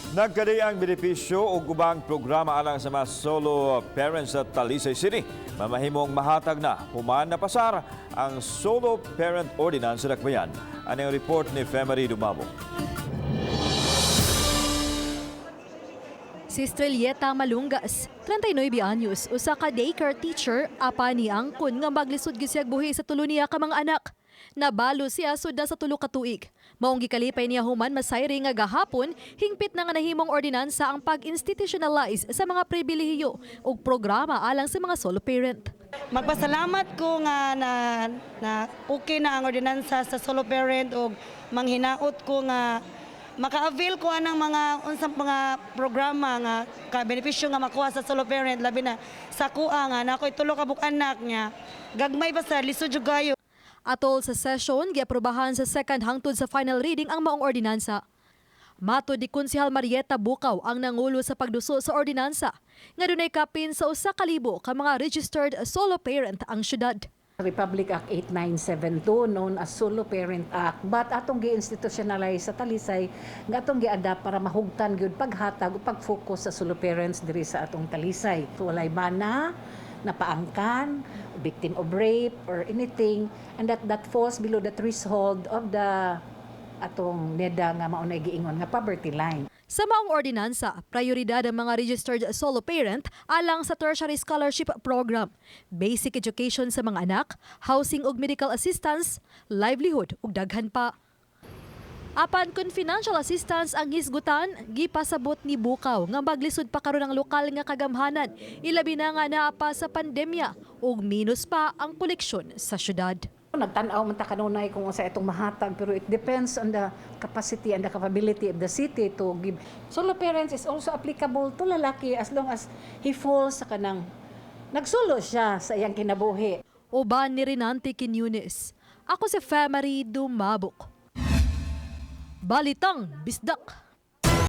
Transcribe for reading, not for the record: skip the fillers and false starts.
Nagkadi ang benepisyo ug ubang programa alang sa mga solo parents sa Talisay City. Mamahimong mahatag na human napasar ang Solo Parent Ordinance sa Dakbayan. Ano ang report ni Femery Dumabo. Si Estrelleta Malunggas, 39 anyos, usa ka daycare teacher, apa ni angkon nga maglisod gyud siya buhi sa tulo niya ka mga anak. Nabalo siya sud na sa 3 ka tuig. Maong gikalipay niya human masayri nga gahapon, hingpit na nga nahimong ordinansa ang pag-institutionalize sa mga pribilehiyo ug programa alang sa mga solo parent. Magpasalamat ko nga na okay na ang ordinansa sa solo parent og manghinaot ko nga maka-avail ko anang mga unsang mga programa nga ka benepisyo nga makuha sa solo parent, labi na sa kuha nga na ako'y tulo ka buok anak niya, gagmay ba sa lisod jud kayo. Atol sa session, giaprobahan sa second hangtod sa final reading ang maong ordinansa. Matod ni Konsehal Marietta Bukaw, ang nangulo sa pagduso sa ordinansa, nga dunay kapin sa 1,000 ka mga registered solo parent ang syudad. Republic Act 8972, known as Solo Parent Act, but atong gi-institutionalize sa Talisay nga atong gi-adapt para mahugtan gyud paghatag ug pag-focus sa solo parents diri sa atong Talisay. So, walay bana, napaangkan, victim of rape or anything and that falls below the threshold of the atong NEDA nga mao na giingon nga poverty line. Sa maong ordinansa, prioridad ang mga registered solo parent alang sa tertiary scholarship program, basic education sa mga anak, housing ug medical assistance, livelihood ug daghan pa. Apan kung financial assistance ang hisgutan, gipasabot ni Bukaw nga maglisod pa karon ang lokal nga kagamhanan, ilabi na nga naa pa sa pandemya ug minus pa ang koleksyon sa syudad. Nagtan-aw man ta kanunay kung unsa itong mahatag, pero it depends on the capacity and the capability of the city to give. Solo parents is also applicable to lalaki as long as he falls sa kanang nagsulo siya sa iyang kinabuhi. Uban ni Renante Quiñones. Ako si Femery Dumabok. Balitang Bisdak.